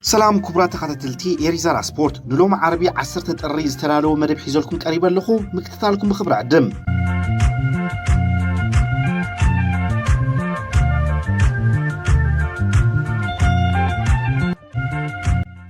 ሰላም ክቡራት ተኸታተልቲ ኤሪዛራ ስፖርት፣ ንሎሚ ዓርቢ ዓሰርተ ጥሪ ዝተዳለወ መደብ ሒዘልኩም ቀሪበ ኣለኹ። ምክትታልኩም ብኽብሪ ዕድም።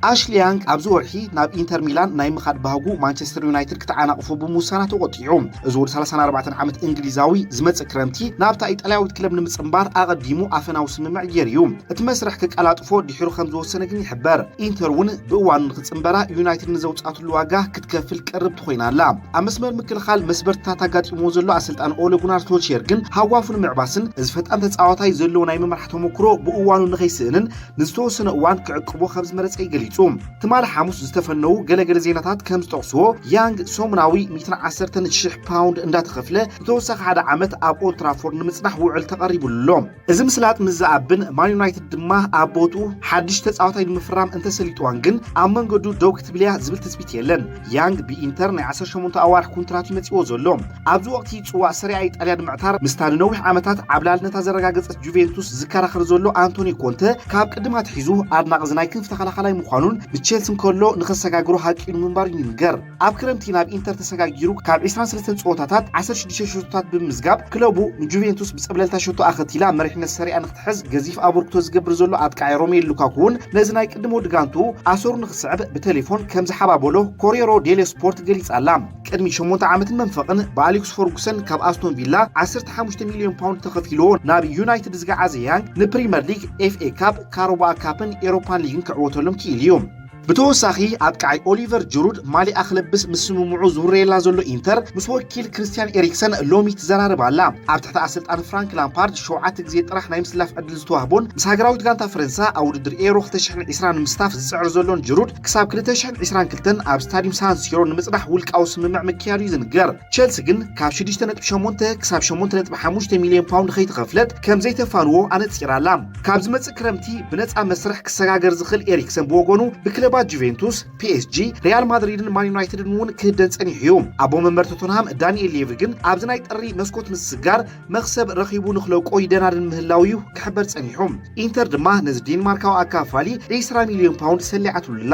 ኣሽሊ ያንግ ኣብዚ ወርሒ ናብ ኢንተር ሚላን ናይ ምኻድ ባህጉ ማንቸስተር ዩናይትድ ክትዓናቕፎ ብምውሳና ተቖጢዑ። እዚ ወዲ ሰላሳን ኣርባዕተን ዓመት እንግሊዛዊ ዝመጽእ ክረምቲ ናብታ ኢጣልያዊት ክለብ ንምጽንባር ኣቐዲሙ ኣፈናዊ ስምምዕ ገይሩ እዩ። እቲ መስርሕ ከቀላጥፎ ድሒሩ ከም ዝወሰነ ግን ይሕበር። ኢንተር እውን ብእዋኑ ንክጽንበራ ዩናይትድ ንዘውጻትሉ ዋጋ ክትከፍል ቅርብቲ ኮይና ኣላ። ኣብ መስመር ምክልኻል መስበርትታት ኣጋጢሞ ዘሎ ኣሰልጣን ኦለ ጉናር ሶልሼር ግን ሃዋፉ ንምዕባስን እዚ ፈጣን ተጻዋታይ ዘለዎ ናይ ምምራሕ ተመክሮ ብእዋኑ ንኸይስእንን ንዝተወሰነ እዋን ክዕቅቦ ከም ዝመረጸ እዩ ገሊጹ። ትማሊ ሓሙስ ዝተፈነዉ ገለገለ ዜናታት ከም ዝጠቕስዎ፣ ያንግ ሰሙናዊ ሚእትን ዓሰርተን ሽሕ ፓውንድ እንዳተኸፍለ ንተወሳኺ ሓደ ዓመት ኣብ ኦልትራፎርድ ንምጽናሕ ውዕል ተቐሪቡሉ ኣሎ። እዚ ምስላጥ ምስ ዝኣብን ማን ዩናይትድ ድማ ኣብ ቦትኡ ሓድሽ ተጻዋታይ ንምፍራም እንተሰሊጥዋን ግን ኣብ መንገዱ ደው ክትብል እያ ዝብል ትጽቢት የለን። ያንግ ብኢንተር ናይ ዓሰርተ ሸሞንተ ኣዋርሕ ኮንትራት እዩ መጺዎ ዘሎ። ኣብዚ ወቕቲ ጽዋእ ሰሪያ ኢጣልያ ንምዕታር ምስታ ንነዊሕ ዓመታት ዓብላልነታ ዘረጋገጸት ጁቬንቱስ ዝከራኸር ዘሎ ኣንቶኒ ኮንተ ካብ ቅድም ኣትሒዙ ኣድናቒ እዚ ናይ ክንፊ ተኸላኻላይ ምዃኑን ብቼልሲ እንከሎ ንኸሰጋግሮ ሃቂኑ ምንባሩ ይንገር። ኣብ ክረምቲ ናብ ኢንተር ተሰጋጊሩ ካብ ዕስራን ሰለስተን ጸወታታት ዓሰርተ ሽዱሽተ ሸቶታት ብምምዝጋብ ክለቡ ንጁቬንቱስ ብጸብለልታ ሸቶ ኣኸቲላ መሪሕነት ሰሪኣ ንክትሕዝ ገዚፍ ኣበርክቶ ዝገብር ዘሎ ኣጥቃዒ ሮሜሉ ሉካኩ እውን ነዚ ናይ ቅድም ወዲ ጋንቱ ኣሰሩ ንክስዕብ ብቴሌፎን ከም ዝሓባበሎ ኮሪየሮ ዴሎ ስፖርት ገሊጻ ኣላ። ቅድሚ ሸሞንተ ዓመትን መንፈቕን ብኣሌክስ ፈርጉሰን ካብ ኣስቶን ቪላ ዓሰርተ ሓሙሽተ ሚልዮን ፓውንድ ተኸፊልዎ ናብ ዩናይትድ ዝገዓዘ ያንግ ንፕሪመር ሊግ፣ ኤፍኤ ካፕ፣ ካሮባኣ ካፕን ኤሮፓን ሊግን ክዕወተሎም ክኢሉ እዩ። ብተወሳኺ ኣጥቃዓይ ኦሊቨር ጅሩድ ማሊኣ ክለብስ ምስ ስምምዑ ዝውረየላ ዘሎ ኢንተር ምስ ወኪል ክርስቲያን ኤሪክሰን ሎሚ ትዘራረብ ኣላ። ኣብ ትሕቲ ኣሰልጣን ፍራንክ ላምፓርድ ሸውዓተ ግዜ ጥራሕ ናይ ምስላፍ ዕድል ዝተዋህቦን ምስ ሃገራዊት ጋንታ ፈረንሳ ኣብ ውድድር ኤሮ ክልተ ሽሕን ዕስራን ንምስታፍ ዝጽዕር ዘሎን ጅሩድ ክሳብ ክልተ ሽሕን ዕስራን ክልተን ኣብ ስታዲየም ሳን ሲሮ ንምጽናሕ ውልቃዊ ስምምዕ ምክያዱ እዩ ዝንገር። ቸልሲ ግን ካብ ሽዱሽተ ነጥቢ ሸሞንተ ክሳብ ሸሞንተ ነጥቢ ሓሙሽተ ሚልዮን ፓውንድ ከይተኸፍለት ከም ዘይተፋንዎ ኣነጺራ ኣላ። ካብ ዝመጽእ ክረምቲ ብነጻ መስርሕ ክሰጋገር ዝኽእል ኤሪክሰን ብወገኑ ብክለባት ጁቬንቱስ፣ ፒኤስጂ፣ ሪያል ማድሪድን ማን ዩናይትድን እውን ክህደን ጸኒሑ እዩ። ኣቦ መንበር ቶተንሃም ዳንኤል ሌቪ ግን ኣብዚ ናይ ጥሪ መስኮት ምስስጋር መኽሰብ ረኺቡ ንኽለቆ ይደናድን ምህላው እዩ ክሕበር ጸኒሑ። ኢንተር ድማ ነዚ ዴንማርካዊ ኣካፋሊ ዕስራ ሚልዮን ፓውንድ ሰሊዓትሉ ኣላ።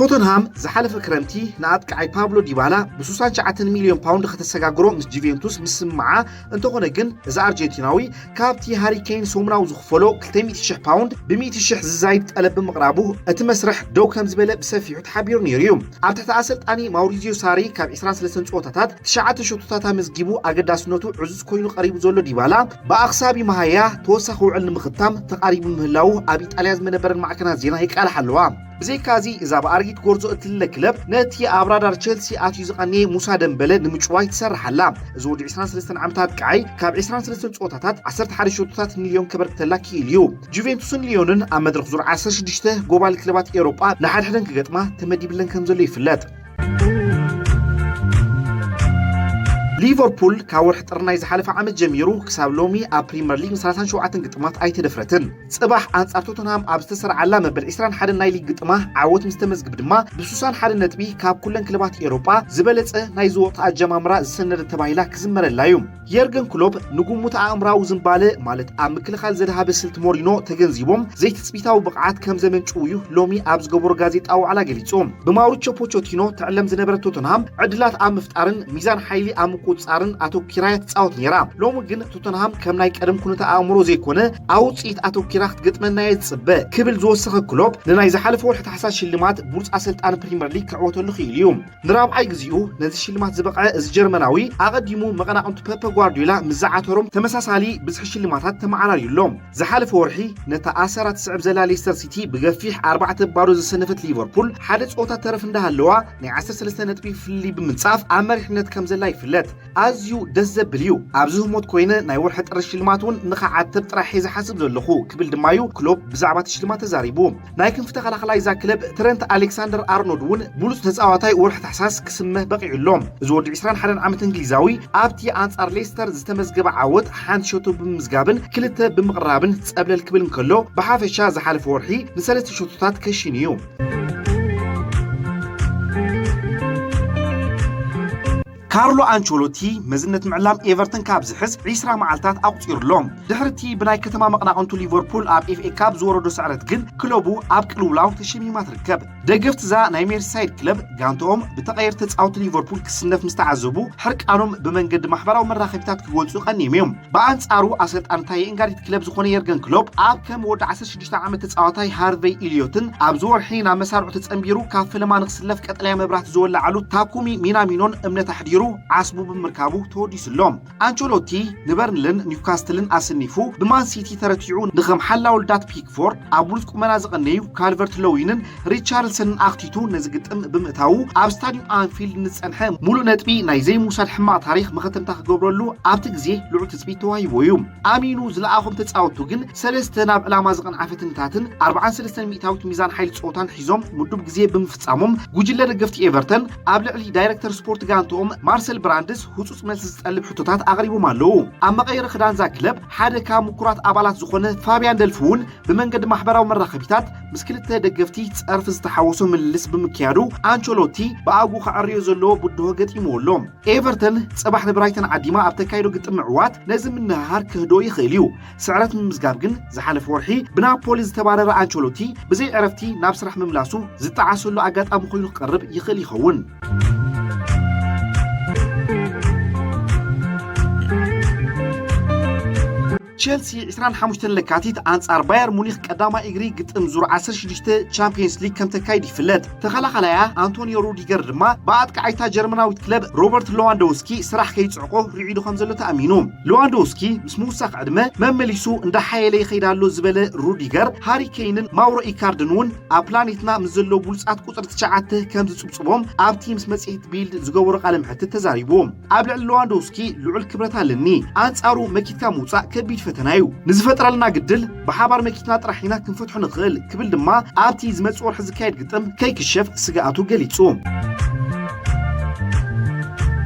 ቶተንሃም ዝሓለፈ ክረምቲ ንኣጥቃዓይ ፓብሎ ዲባላ ብ ስሳን ትሽዓተን ሚልዮን ፓውንድ ከተሰጋግሮ ምስ ጁቬንቱስ ምስምዓ፣ እንተኾነ ግን እዚ ኣርጀንቲናዊ ካብቲ ሃሪ ኬን ሰሙናዊ ዝኽፈሎ ክልተ ሚእቲ ሽሕ ፓውንድ ብ ሚእቲ ሽሕ ዝዛይድ ጠለብ ብምቕራቡ እቲ መስርሕ ደው ከም ዝበለ ብሰፊሑ ተሓቢሩ ነይሩ እዩ። ኣብ ትሕቲ ኣሰልጣኒ ማውሪዚዮ ሳሪ ካብ ዕስራን ሰለስተን ጸወታታት ትሽዓተ ሸቶታት ኣመዝጊቡ ኣገዳስነቱ ዕዙዝ ኮይኑ ቀሪቡ ዘሎ ዲባላ ብኣኽሳቢ መሃያ ተወሳኺ ውዕል ንምኽታም ተቓሪቡ ምህላዉ ኣብ ኢጣልያ ዝመነበረን ማዕከናት ዜና የቃልሓ ኣለዋ። ብዘይካዚ እዛ ብኣረጊት ጎርዞ እትልለ ክለብ ነቲ ኣብ ራዳር ቸልሲ ኣትዩ ዝቐነየ ሙሳ ደምበለ ንምጭዋይ ትሰርሕ ኣላ። እዚ ወዲ ዕስራን ሰለስተን ዓመታት ኣጥቃዓይ ካብ ዕስራን ሰለስተን ጸወታታት ዓሰርተ ሓደ ሸቶታት ንልዮን ከበርክተላ ክኢሉ እዩ። ጁቬንቱስን ሊዮንን ኣብ መድረኽ ዙር ዓሰርተ ሽዱሽተ ጎባሊ ክለባት ኤውሮጳ ንሓድሕደን ክገጥማ ተመዲብለን ከም ዘሎ ይፍለጥ። ሊቨርፑል ካብ ወርሒ ጥሪ ናይ ዝሓለፈ ዓመት ጀሚሩ ክሳብ ሎሚ ኣብ ፕሪምየር ሊግ ሰላሳን ሸውዓተን ግጥማት ኣይተደፍረትን። ጽባሕ ኣንጻር ቶተንሃም ኣብ ዝተሰርዓላ መበል ዕስራን ሓደን ናይ ሊግ ግጥማ ዓወት ምስ ተመዝግብ ድማ ብስሳን ሓደ ነጥቢ ካብ ኩለን ክለባት ኤውሮጳ ዝበለጸ ናይዚ ወቕቲ ኣጀማምራ ዝሰነደት ተባሂላ ክዝመረላ እዩ። የርገን ክሎፕ ንጉሙት ኣእምራዊ ዝንባለ ማለት ኣብ ምክልኻል ዘድሃበ ስልቲ ሞሪኖ ተገንዚቦም ዘይትጽቢታዊ ብቕዓት ከም ዘመንጭው እዩ ሎሚ ኣብ ዝገበሮ ጋዜጣዊ ዋዕላ ገሊጹ። ብማውሪቾ ፖቾቲኖ ትዕለም ዝነበረት ቶተንሃም ዕድላት ኣብ ምፍጣርን ሚዛን ሓይሊ ኣብ ምቁጽጻርን ኣተኪራ እያ ትጻወት ነይራ። ሎሚ ግን ቶተንሃም ከም ናይ ቀደም ኩነተ ኣእምሮ ዘይኮነ ኣብ ውጽኢት ኣተኪራ ክትገጥመና እየ ዝጽበ ክብል ዝወሰኸ ክሎፕ ንናይ ዝሓለፈ ወርሒ ታሕሳስ ሽልማት ብሉጽ ኣሰልጣኒ ፕሪምየር ሊግ ክዕወተሉ ክኢሉ እዩ። ንራብዓይ ግዜኡ ነዚ ሽልማት ዝበቕዐ እዚ ጀርመናዊ ኣቐዲሙ መቐናቕንቱ ፔፐ ጓርዲዮላ ምስ ዝዓተሮም ተመሳሳሊ ብዝሒ ሽልማታት ተመዓራርዩ ኣሎ። ዝሓለፈ ወርሒ ነታ ኣሰራ ትስዕብ ዘላ ሌስተር ሲቲ ብገፊሕ ኣርባዕተ ባዶ ዘሰነፈት ሊቨርፑል ሓደ ጸወታ ተረፍ እንዳሃለዋ ናይ ዓሰርተ ሰለስተ ነጥቢ ፍልልይ ብምንጻፍ ኣብ መሪሕነት ከም ዘላ ይፍለጥ። ኣዝዩ ደስ ዘብል እዩ። ኣብዚ ህሞት ኮይነ ናይ ወርሒ ጥሪ ሽልማት እውን ንኽዓትብ ጥራሕ እየ ዝሓስብ ዘለኹ ክብል ድማ እዩ ክሎፕ ብዛዕባ እቲ ሽልማት ተዛሪቡ። ናይ ክንፊ ተኸላኸላይ እዛ ክለብ ትረንት ኣሌክሳንደር ኣርኖልድ እውን ብሉጽ ተጻዋታይ ወርሒ ታሕሳስ ክስመ በቒዑ ኣሎ። እዚ ወዲ ዕስራን ሓደን ዓመት እንግሊዛዊ ኣብቲ ኣንጻር ሌስተር ዝተመዝገበ ዓወት ሓንቲ ሸቶ ብምምዝጋብን ክልተ ብምቕራብን ጸብለል ክብል እንከሎ፣ ብሓፈሻ ዝሓለፈ ወርሒ ንሰለስተ ሸቶታት ከሺኑ እዩ። ካርሎ ኣንቸሎቲ መዝነት ምዕላም ኤቨርተን ካብ ዝሕዝ ዒስራ መዓልታት ኣቑጺሩ ኣሎ። ድሕሪ እቲ ብናይ ከተማ መቕናቕንቱ ሊቨርፑል ኣብ ኤፍ ኤ ካፕ ዝወረዶ ስዕረት ግን ክለቡ ኣብ ቅልውላው ተሸሚማ ትርከብ። ደገፍቲ እዛ ናይ ሜርሲሳይድ ክለብ ጋንትኦም ብተቐየርቲ ተጻወቲ ሊቨርፑል ክስነፍ ምስ ተዓዘቡ ሕርቃኖም ብመንገዲ ማሕበራዊ መራኸቢታት ክገልጹ ቀኒዮም እዮም። ብኣንጻሩ ኣሰልጣኒ ታየ ኤንጋሪት ክለብ ዝኾነ የርገን ክሎፕ ኣብ ከም ወዲ ዓሰርተ ሽዱሽተ ዓመት ተጻዋታይ ሃርቨይ ኢልዮትን ኣብዚ ወርሒ ናብ መሳርዑ ተጸንቢሩ ካብ ፈለማ ንክስለፍ ቀጠልያ መብራህቲ ዝወለዓሉ ታኩሚ ሚናሚኖን እምነት ኣሕዲሩ ዓስቡ ብምርካቡ ተወዲሱ ኣሎ። ኣንቸሎቲ ንበርንልን ኒውካስትልን ኣሰኒፉ ብማን ሲቲ ተረቲዑ ንኸም ሓላው ልዳት ፒክፎርድ ኣብ ብሉጽ ቁመና ዝቐነዩ ካልቨርት ሎዊንን ሪቻርልሰንን ኣኽቲቱ ነዚ ግጥም ብምእታዉ ኣብ ስታዲዩም ኣንፊልድ ንዝጸንሐ ሙሉእ ነጥቢ ናይ ዘይምውሳድ ሕማቕ ታሪኽ መኸተምታ ክገብረሉ ኣብቲ ግዜ ልዑል ትጽቢት ተዋሂቦ እዩ። ኣሚኑ ዝለኣኾም ተጻወቱ ግን ሰለስተ ናብ ዕላማ ዝቐንዓ ፈትንታትን ኣርብዓን ሰለስተን ሚእታዊት ሚዛን ሓይሊ ጸወታን ሒዞም ምዱብ ግዜ ብምፍጻሞም ጉጅለ ደገፍቲ ኤቨርተን ኣብ ልዕሊ ዳይረክተር ስፖርት ጋንትኦም ማርሰል ብራንድስ ህጹጽ መልሲ ዝጠልብ ሕቶታት ኣቕሪቦም ኣለዉ። ኣብ መቐየሪ ክዳን እዛ ክለብ ሓደ ካብ ምኩራት ኣባላት ዝኾነ ፋብያን ደልፍ እውን ብመንገዲ ማሕበራዊ መራኸቢታት ምስ ክልተ ደገፍቲ ጸርፊ ዝተሓወሶ ምልልስ ብምክያዱ ኣንቸሎቲ ብኣግኡ ከዐርዮ ዘለዎ ብድሆ ገጢምዎ ኣሎ። ኤቨርተን ጽባሕ ንብራይተን ዓዲማ ኣብ ተካይዶ ግጥም ምዕዋት ነዚ ምንህሃር ክህዶ ይኽእል እዩ። ስዕረት ምምዝጋብ ግን ዝሓለፈ ወርሒ ብናፖሊ ዝተባረረ ኣንቸሎቲ ብዘይ ዕረፍቲ ናብ ስራሕ ምምላሱ ዝጠዓሰሉ ኣጋጣሚ ኮይኑ ክቐርብ ይኽእል ይኸውን። ቸልሲ ዕስራን ሓሙሽተን ለካቲት ኣንጻር ባየር ሙኒክ ቀዳማይ እግሪ ግጥም ዙር ዓሰርተ ሽዱሽተ ቻምፒየንስ ሊግ ከም ተካይድ ይፍለጥ። ተኸላኸላያ ኣንቶኒዮ ሩዲገር ድማ ብኣጥቃዓይታ ጀርመናዊት ክለብ ሮበርት ሎዋንዶውስኪ ስራሕ ከይጽዕቆ ርዒዱ ከም ዘሎ ተኣሚኑ። ሎዋንዶውስኪ ምስ ምውሳኽ ዕድመ መመሊሱ እንዳሓየለ ይኸይድ ኣሎ ዝበለ ሩዲገር፣ ሃሪ ኬይንን ማውሮ ኢካርድን እውን ኣብ ፕላኔትና ምስ ዘለዉ ብሉጻት ቁጽሪ ትሽዓተ ከም ዝጽብጽቦም ኣብቲ ምስ መጽሔት ቢልድ ዝገበሮ ቃለ መሕትት ተዛሪቡ። ኣብ ልዕሊ ሎዋንዶውስኪ ልዑል ክብረት ኣለኒ። ኣንጻሩ መኪትካ ምውጻእ ከቢድ ፈተና እዩ። ንዝፈጠረልና ግድል ብሓባር መኪትና ጥራሕ ኢና ክንፈትሖ ንኽእል ክብል ድማ ኣብቲ ዝመጽእ ወርሒ ዝካየድ ግጥም ከይክሸፍ ስግኣቱ ገሊጹ።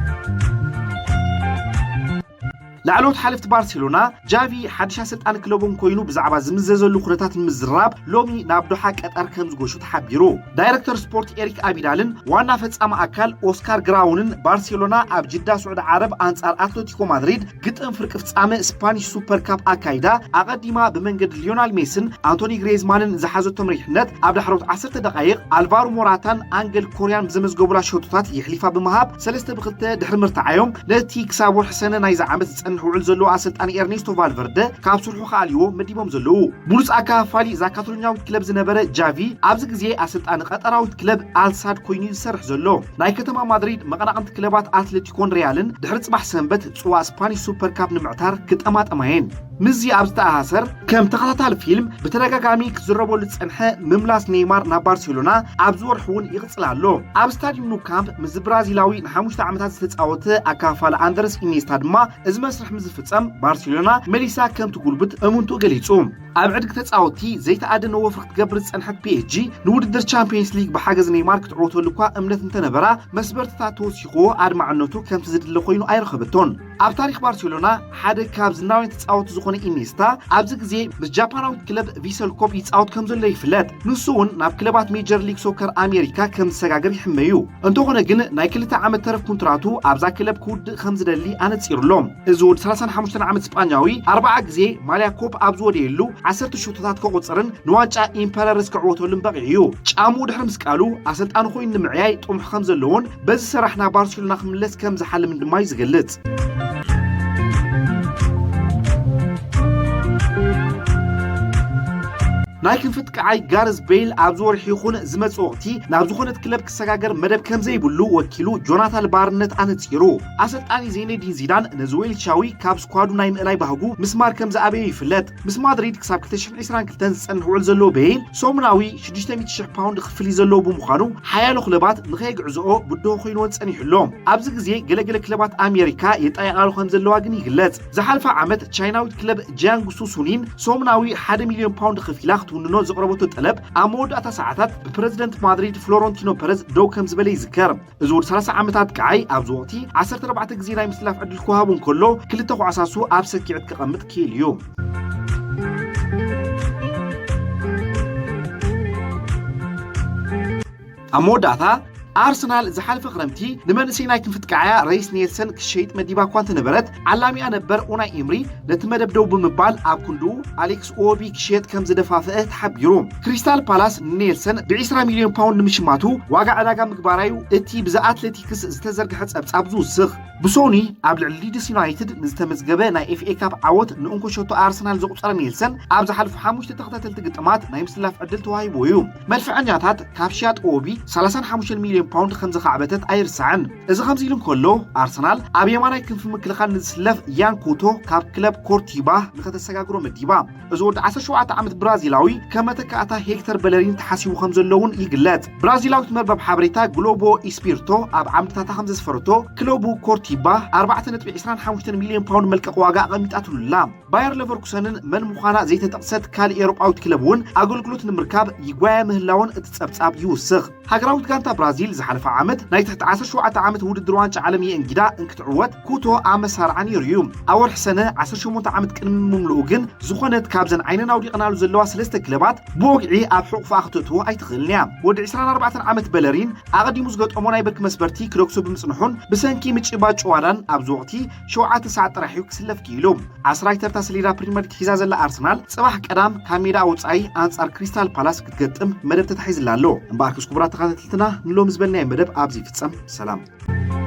ላዕለዎት ሓለፍቲ ባርሴሎና ጃቪ ሓድሽ ኣሰልጣኒ ክለቦም ኮይኑ ብዛዕባ ዝምዘዘሉ ኩነታት ንምዝራብ ሎሚ ናብ ዶሓ ቀጠር ከም ዝጎሹ ተሓቢሩ። ዳይረክተር ስፖርት ኤሪክ ኣቢዳልን ዋና ፈጻሚ ኣካል ኦስካር ግራውንን ባርሴሎና ኣብ ጅዳ ስዑዲ ዓረብ ኣንጻር ኣትለቲኮ ማድሪድ ግጥም ፍርቂ ፍጻመ ስፓኒሽ ሱፐር ካፕ ኣካይዳ ኣቐዲማ ብመንገዲ ሊዮናል ሜስን ኣንቶኒ ግሬዝማንን ዝሓዘቶ መሪሕነት ኣብ ዳሕሮት ዓሰርተ ደቓይቕ ኣልቫሮ ሞራታን ኣንገል ኮርያን ብዘመዝገቡላ ሸቶታት የሕሊፋ ብምሃብ ሰለስተ ብክልተ ድሕሪ ምርትዓዮም ነቲ ክሳብ ወርሒ ሰነ ናይዚ ዓመት ዝጸንሕ ውዕል ዘለዎ ኣሰልጣኒ ኤርኔስቶ ቫልቨርደ ካብ ስርሑ ክኣልይዎ መዲቦም ዘለዉ። ብሉጽ ኣካፋፋሊ እዛ ካታሎኛዊት ክለብ ዝነበረ ጃቪ ኣብዚ ግዜ ኣሰልጣኒ ቀጠራዊት ክለብ ኣልሳድ ኮይኑ እዩ ዝሰርሕ ዘሎ። ናይ ከተማ ማድሪድ መቐናቕንቲ ክለባት ኣትሌቲኮን ሪያልን ድሕሪ ጽባሕ ሰንበት ጽዋእ ስፓኒሽ ሱፐር ካፕ ንምዕታር ክጠማጠማ እየን። ምስዚ ኣብ ዝተኣሳሰር ከም ተኸታታሊ ፊልም ብተደጋጋሚ ክዝረበሉ ዝጸንሐ ምምላስ ኔይማር ናብ ባርሴሎና ኣብዚ ወርሒ እውን ይቕጽል ኣሎ። ኣብ ስታዲየም ኑ ካምፕ ምስ ብራዚላዊ ንሓሙሽተ ዓመታት ዝተጻወተ ኣካፋሊ ኣንድረስ ኢኒየስታ ድማ እዚ መስርሕ ምስ ዝፍጸም ባርሴሎና መሊሳ ከም ትጉልብት እሙንቱ ገሊጹ። ኣብ ዕድጊ ተጻወትቲ ዘይተኣደነ ወፍሪ ክትገብር ዝጸንሐት ፒ ኤስ ጂ ንውድድር ቻምፒየንስ ሊግ ብሓገዝ ኔይማር ክትዕወተሉ እኳ እምነት እንተነበራ መስበርትታት ተወሲኽዎ ኣድማዕነቱ ከምቲ ዝድለ ኮይኑ ኣይረኸበቶን። ኣብ ታሪኽ ባርሴሎና ሓደ ካብ ዝናውያን ተጻወቲ ዝኾነ ኢኒስታ ኣብዚ ግዜ ምስ ጃፓናዊት ክለብ ቪሰል ኮፕ ይጻወት ከም ዘሎ ይፍለጥ። ንሱ እውን ናብ ክለባት ሜጀር ሊግ ሶከር ኣሜሪካ ከም ዝሰጋገር ይሕመ እዩ። እንተኾነ ግን ናይ ክልተ ዓመት ተረፍ ኩንትራቱ ኣብዛ ክለብ ክውድእ ከም ዝደሊ ኣነጺሩ ኣሎ። እዚ ወዲ ሰላሳን ሓሙሽተን ዓመት ስጳኛዊ ኣርብዓ ግዜ ማልያ ኮፕ ኣብ ዝወደየሉ ዓሰርተ ሽቶታት ከቑጽርን ንዋንጫ ኢምፐረርስ ክዕወተሉን በቒዑ እዩ። ጫምኡ ድሕሪ ምስቃሉ ኣሰልጣኒ ኮይኑ ንምዕያይ ጥሙሕ ከም ዘለዎን በዚ ስራሕ ናብ ባርሴሎና ክምለስ ከም ዝሓልምን ድማ እዩ ዝገልጽ። ናይ ክንፊ ጥቃዓይ ጋርዝ ቤይል ኣብዚ ወርሒ ይኹን ዝመጽእ ወቕቲ ናብ ዝኾነት ክለብ ክሰጋገር መደብ ከም ዘይብሉ ወኪሉ ጆናታን ባርነት ኣነጺሩ። ኣሰልጣኒ ዜነዲን ዚዳን ነዚ ዌልሻዊ ካብ ስኳዱ ናይ ምእላይ ባህጉ ምስማር ከም ዝኣበዮ ይፍለጥ። ምስ ማድሪድ ክሳብ ክልተ ሽሕን ዕስራን ክልተን ዝጸንሕ ውዕል ዘለዎ ቤይል ሶሙናዊ ሽዱሽተ ሚእቲ ሽሕ ፓውንድ ክፍሊ ዘለዎ ብምዃኑ ሓያሎ ክለባት ንኸየግዕዝኦ ብድሆ ኮይንወን ጸኒሑ ኣሎ። ኣብዚ ግዜ ገለገለ ክለባት ኣሜሪካ የጣየቓሉ ከም ዘለዋ ግን ይግለጽ። ዝሓልፈ ዓመት ቻይናዊት ክለብ ጂያንግሱ ሱኒን ሶሙናዊ ሓደ ሚልዮን ፓውንድ ከፊላ ክትውንኖ ዘቕረበቶ ጠለብ ኣብ መወዳእታ ሰዓታት ብፕረዚደንት ማድሪድ ፍሎረንቲኖ ፐረዝ ደው ከም ዝበለ ይዝከር። እዚ ወዲ ሰላሳ ዓመታት ከዓይ ኣብዚ ወቕቲ ዓሰርተ ኣርባዕተ ግዜ ናይ ምስላፍ ዕድል ክወሃቡ እንከሎ ክልተ ኳዕሳሱ ኣብ ሰኪዕት ክቐምጥ ክኢሉ እዩ። ኣብ መወዳእታ ኣርሰናል ዝሓለፈ ክረምቲ ንመንእሰይ ናይ ክንፊ ጥቃዓያ ረይስ ኔልሰን ክሸይጥ መዲባ እኳ እንተነበረት፣ ዓላሚኣ ነበር ኡናይ ኢምሪ ነቲ መደብ ደው ብምባል ኣብ ክንድኡ ኣሌክስ ኦቢ ክሸየጥ ከም ዝደፋፍአ ተሓቢሩ። ክሪስታል ፓላስ ንኔልሰን ብ20 ሚልዮን ፓውንድ ንምሽማቱ ዋጋ ዕዳጋ ምግባራዩ እቲ ብዚ ኣትሌቲክስ ዝተዘርግሐ ጸብጻብ ዝውስኽ። ብሶኒ ኣብ ልዕሊ ሊድስ ዩናይትድ ንዝተመዝገበ ናይ ኤፍኤ ካፕ ዓወት ንእንኮ ሸቶ ኣርሰናል ዘቑጸረ ኔልሰን ኣብ ዝሓለፉ ሓሙሽተ ተኸታተልቲ ግጥማት ናይ ምስላፍ ዕድል ተዋሂብዎ እዩ። መልፍዐኛታት ካብ ሽያጥ ኦቢ 35 ሚልዮን ፓውንድ ከም ዘኻዕበተት ኣይርሳዕን። እዚ ከምዚ ኢሉ እንከሎ ኣርሰናል ኣብ የማናይ ክንፊ ምክልኻል ንዝስለፍ ያን ኩቶ ካብ ክለብ ኮርቲባ ንኸተሰጋግሮ መዲባ። እዚ ወዲ 17 ዓመት ብራዚላዊ ከም መተካእታ ሄክተር በለሪን ተሓሲቡ ከም ዘሎ እውን ይግለጽ። ብራዚላዊት መርበብ ሓበሬታ ግሎቦ ኢስፒርቶ ኣብ ዓምድታታ ከም ዘስፈረቶ ክለቡ ኮርቲባ 4.25 ሚልዮን ፓውንድ መልቀቕ ዋጋ ኣቐሚጣትሉላ። ባየር ለቨርኩሰንን መን ምዃና ዘይተጠቕሰት ካልእ ኤውሮጳዊት ክለብ እውን ኣገልግሎት ንምርካብ ይጓየ ምህላውን እቲ ጸብጻብ ይውስኽ። ሃገራዊት ጋንታ ብራዚል ዝሓለፈ ዓመት ናይ ትሕቲ 17 ዓመት ውድድር ዋንጫ ዓለም የእንጊዳ እንክትዕወት ኩቶ ኣብ መሳርዓ ነይሩ እዩ። ኣብ ወርሒ ሰነ 18 ዓመት ቅድሚ ምምልኡ ግን ዝኾነት ካብዘን ዓይነን ኣውዲቕናሉ ዘለዋ ሰለስተ ክለባት ብወግዒ ኣብ ሕቑፋ ክተእትዎ ኣይትኽእልን እያ። ወዲ 24 ዓመት በለሪን ኣቐዲሙ ዝገጠሞ ናይ ብርኪ መስበርቲ ክደግሶ ብምጽንሑን ብሰንኪ ምጭባ ጭዋዳን ኣብዚ ወቕቲ ሸውዓተ ሰዓት ጥራሕ እዩ ክስለፍ ክኢሉ። ዓስራይ ተርታ ሰሌዳ ፕሪምየር ሊግ ሒዛ ዘላ ኣርሰናል ጽባሕ ቀዳም ካብ ሜዳ ወጻኢ ኣንጻር ክሪስታል ፓላስ ክትገጥም መደብ ተታሒዝላ ኣሎ። እምበኣርከስ ክቡራት ተኸታተልትና ንሎሚ ዝበልናዮ መደብ ኣብዚ ይፍጸም። ሰላም።